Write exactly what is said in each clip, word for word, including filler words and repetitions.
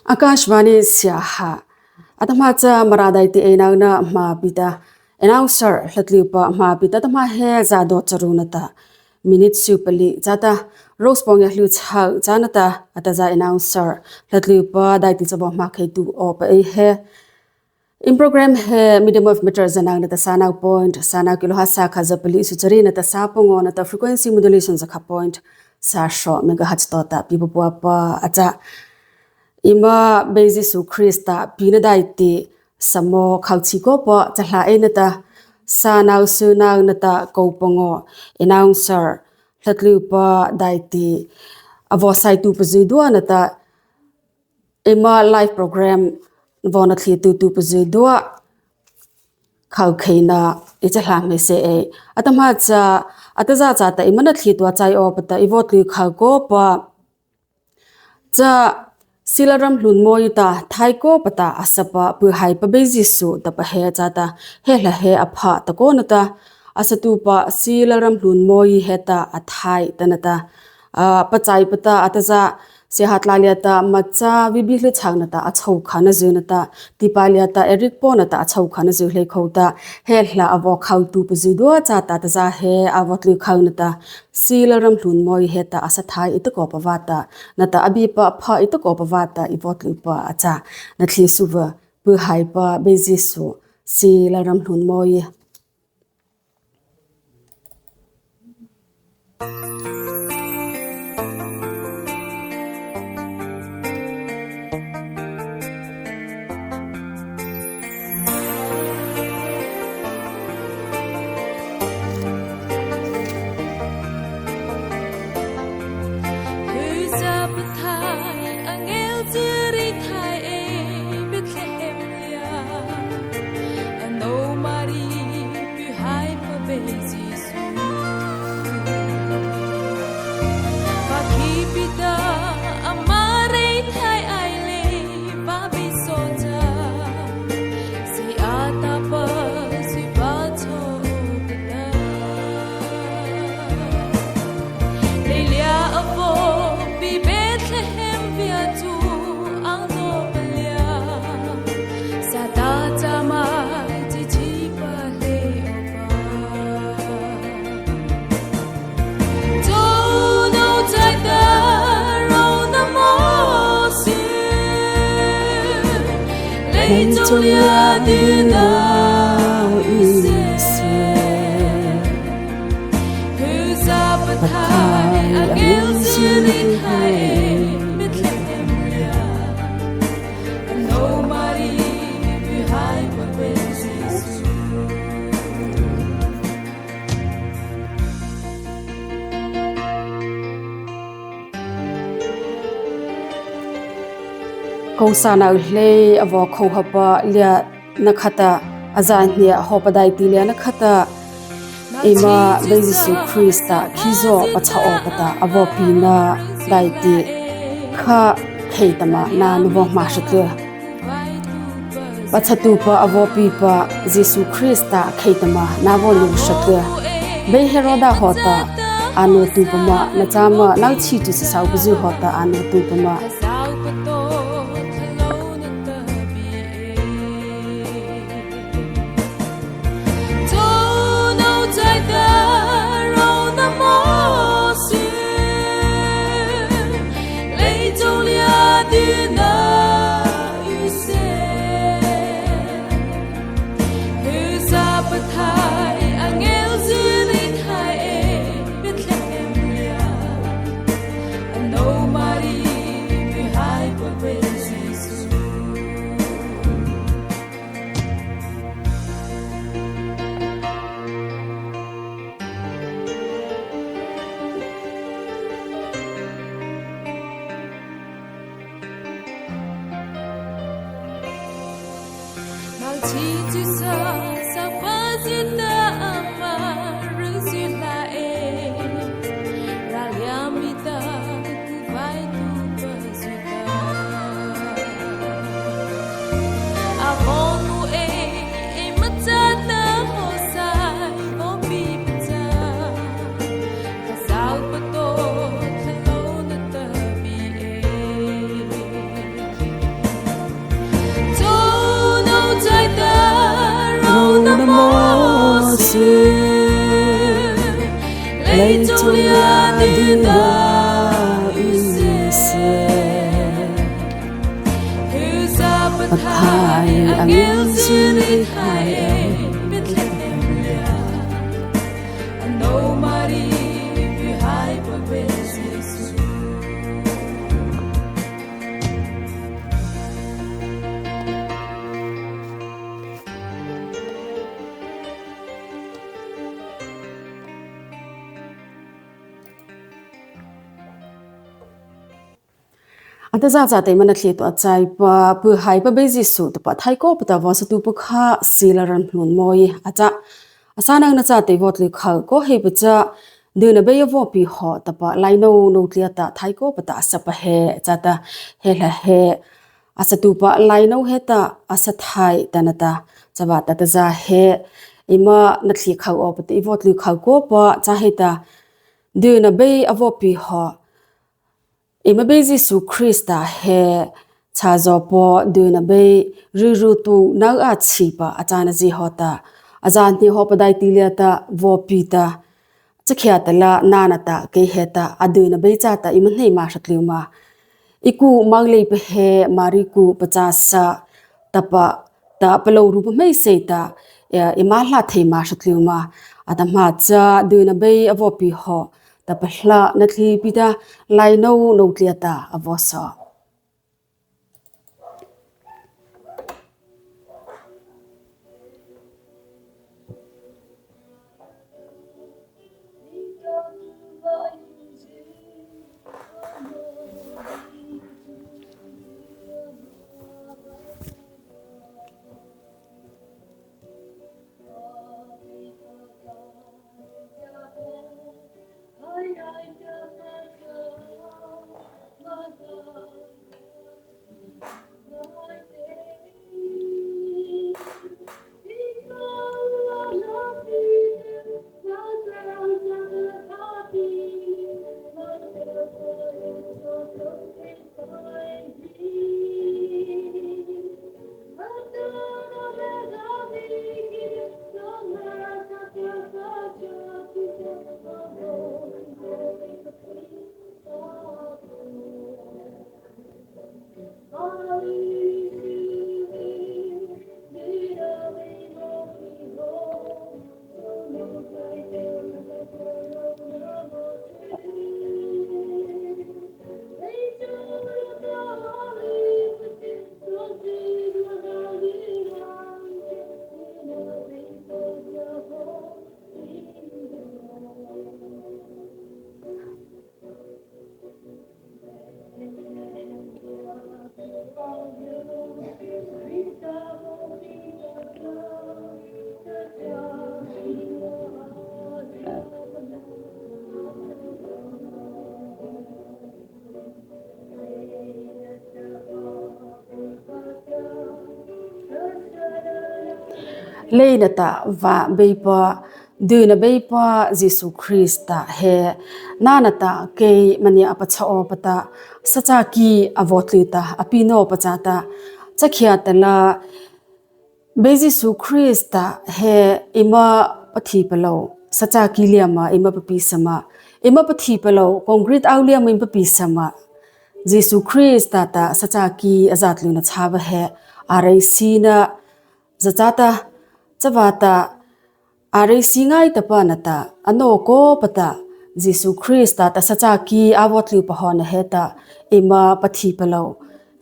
Akashvani Siaha. Atahmâ cha Mara daihti eina ngiana hmâpa ta, announcer hluhpi pa hmâpa ta, atahmâ he zydua charu nata minute sypalih chata, Rose Pawng Hluh chhao cha nata, atahmâ announcer hluhpi pa daihti cha vaw hmâkhei tuh awpa ei he. Eima program he medium wave meter za ngiana nata sâh nô point sâh nô, kilohertz sâkha za palih su chari nata sâh pangawh nata, frequency modulation za kha point sâh hrawh megahertz tawhta pipapua pa a châ. Eima Beipa Zisu Krista pina daihti, sâh maw khao chi kawpa, cha hla ei nata, sâh nô su nô nata kô pangawh, announcer hluhpi pa daihti, a vaw sai tuh pazy zydua nata, eima live program vaw nathlietuh tuh pazy zydua, khao kheina ei cha hla hmeiseih ei. Atahmâ cha, atahmâ chata eima nathlietuh a chai awpa ta, ei vaw tlu khao kawpa. Cha, Siellam Hlun Mawi ta thai kawpa ta a sapa, Pahaipa Beipa Zisu tahpa he chata, he hla he a pha ta kaw nata, a satuhpa Siellam Hlun Mawi heta a thai ta nata, a pachaipa ta atahmâ, Siaha Tlalia ta Macha Vibi Hluh chhao nata a chhôhkha nazy nata, Tipalia ta Eric Paw nata a chhôhkha nazy hlei khô ta, he hla a vaw khao tuh pazy zydua chata atahmâ he a vaw tlu khao nata, Siellam Hlun Mawi heta a sa thai ei ta kawpa vâta, nata a biepa a pha ei ta kawpa vâta, ei vaw tlu pa a châ. Nathlie suh va, Pahaipa Beipa Zisu, Siellam Hlun Mawi. Kô sâh nô hlei a vaw khô hapa liana khata, a zâ hnei hawhpa daihti liana khata, eima Beipa Zisu Krista khizaw pachha awpa ta a vaw pina daihti, kha khei ta ma nâ nô vaw hmâ hra tyh. Pachhatuhpa a vaw pipa Zisu Krista khei ta ma nâ vaw hmâ hra tyh. Bei Heroda hawhta a nawtuhpa ma, nachâ ma, nôchhituh sasao pazy hawhta a nawtuhpa ma. Leitung la ding a use. Pathai angel zui hai. Atazâ châta eima nathlie tua a chaipa, Pahâpa Beipa Zisu tahpa thai kawpa ta vaw satuhpa kha sila ran hlun mawh ei a châ. A sâh nona châta ei vaw tlô khao kawpa he pa cha, Dyhna Bei a vaw pi haw tahpa lainô nô tlia ta thai kawpa ta a sapa he, châta he hla he, a satuhpa lainô he ta a sa thai ta na ta, chavâta tazâ he, eima nathlie khao awpa ta ei vaw tlô khao kawpa châ he ta, Dyhna Bei a vaw pi haw, eima Bei Zisu Krista he, chhâzaw paw dyhna bei, ri ru tu nao a chhihpa a châna zie haw ta, a zâ hneihawhpa daihti liata vaw pi ta, chakhia ta la nâ na ta kei he ta, a dyhna bei châta eima hnei ma hra tlyma. Ei ku mo leipa he, Mari ku pachâsa tahpa ta palôhrupa hmeiseih ta, eh, eima hla thei ma hra tlyma. Atahmâ cha Dyhna Bei a vaw pi haw tahpa hla nathliepi ta, lainô nô tlia ta a vaw sa. Leina ta va beipa, dyhna beipa Zisu Krista he, nâ na ta kei mania a pachha awpa ta, sachaki a vaw tlu ta a pi nawpa châta, chakhia ta la, Bei Zisu Krista he eima pathipalôh, sachaki liama eima papi sa ma, eima pathipalôh, concrete ao liama eima papi sa ma. Zisu Krista ta sachaki a za tlu na châpa he, a reisina za châta, chavâta, a reisi ngaitapa na ta, a naw kawpa ta, Zisu Krista ta sachaki a vaw tlu pahawna he ta, eima pathipalôh,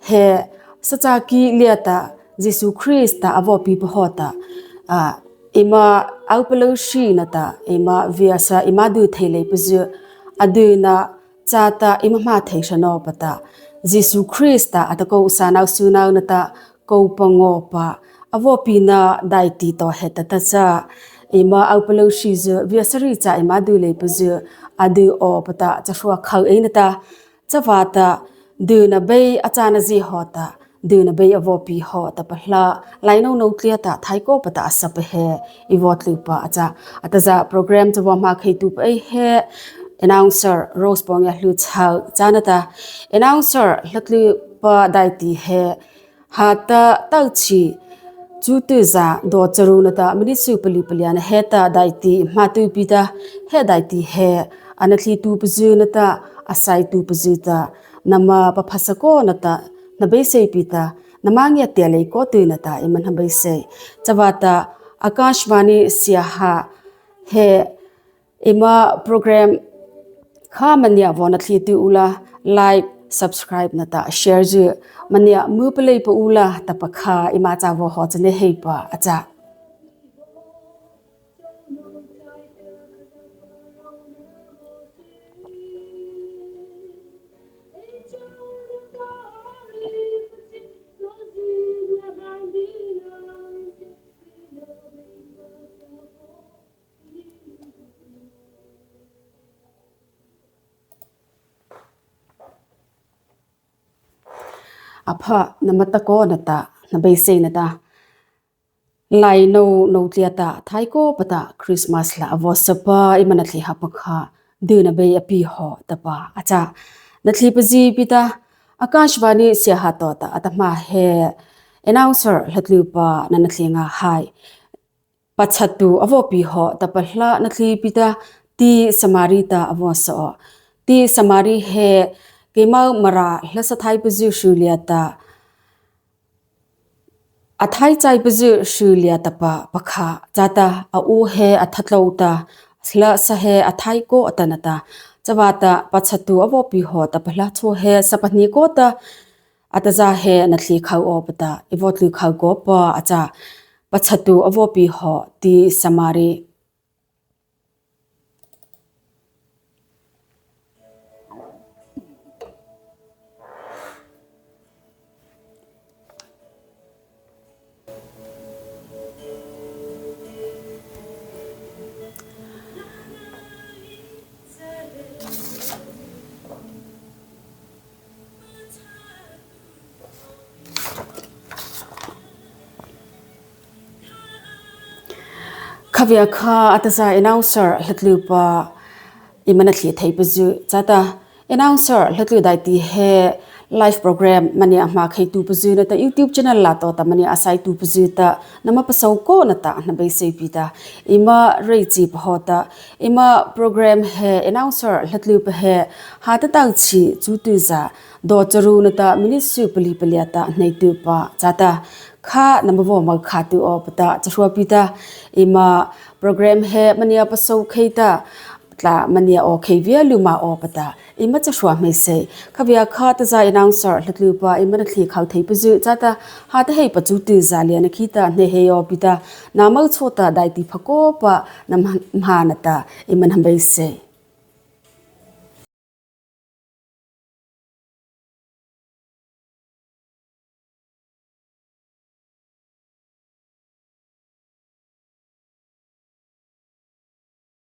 he sachaki liata Zisu Krista a vaw pi pahaw ta, a, eima ao palôh hri na ta, eima viasa eima dyh thei leipazy, a dyhna châta eima hmâ thei hra nawpa ta, Zisu Krista a ta kô sâh nao su nao na ta, kô pangawpa, a vaw pi na daihti tawhta ta cha, eima ao palôh hrizy, viasa ri cha eima dyh leipazy, a dyh awpa ta, cha hruakho ei na ta, chavâta, dyhna bei a châna zie haw ta, dyhna bei a vaw pi haw tahpa hla, lainô nô tlia ta thai kawpa ta a sapa he, ei vaw tlu pa a châ. Atazâ program cha vaw hmâ kheituhpa ei he, announcer Rose Pawng a hlu chhao châ na ta, announcer hla tlu pa daihti he, ha ta tao chi, Chutuhzy do charu nata minute sypalih paliana heta daihti hmâ tyhpi ta, he daihti he a nathlietuhpazy nata a saituhpazy ta, nama paphasako nata hnabeiseihpi ta, nama ngiatiah lei kaw tyh nata eima hnabeiseih. Chavâta Akashvani Siaha he eima program kha mania vaw nathlietuh u la, like, subscribe nata share zy mania mu paleipa u la tahpa kha eima châ vaw haw châ na heihpa a châ. A pha, nama ta kaw nata hnabeiseih nata, lai no no tlia ta thai kawpa ta Christmas la a vaw sapa eima nathlie hapa kha, dyhna bei a pie haw tahpa a châ. Nathlie pazipa ta Akashvani Siaha tawhta atahmâ he announcer hluhpi pa na nathlie ngâ hai. Pachhatuh a vaw pie haw tahpa hla nathliepi ta, Ti Samari ta a vaw sa aw. Ti Samari he keimo Mara hla sa thaipazy hry liata, a thai chaipazy hry liata pa pakha, chata a u he a thatlô ta, hla sa he a thai kaw a tah nata. Chavâta pachhatuh a vaw pie haw tahpa hla chhao he sa pahnie kaw ta, atazâ he nathlie khao awpa ta, ei vaw tlu khao kawpa a châ. Pachhatuh a vaw pie haw, Ti Samari. Khavia kha atazâ announcer hluhpi pa eima nathlie theipazy chata, announcer hluhpi daihti he live program mania a hmâ kheituhpazy nata YouTube channel la tawhta mania a saituhpazy ta, nama pasô kaw nata hnabeiseihpi ta, eima rei chi pa haw ta, eima program he announcer hluhpi pa he hâ ta tao chi chutuhzy do charu nata minute sypalih palia ta hnei tyhpa chata, kha nama vaw mo khao tyh awpa ta chahruapi ta, eima program he mania pasô khei ta, tla mania aw khei via lymâ awpa ta eima chahrua hmeiseih. Khavia kha atazâ announcer hluhpi pa eima nathlie khao theipazy chata, hâ ta heihpa chutuhzy liana khata hnei heih awpi ta, nama chô ta daihti pha kawpa nama hmâ nata eima hnabeiseih.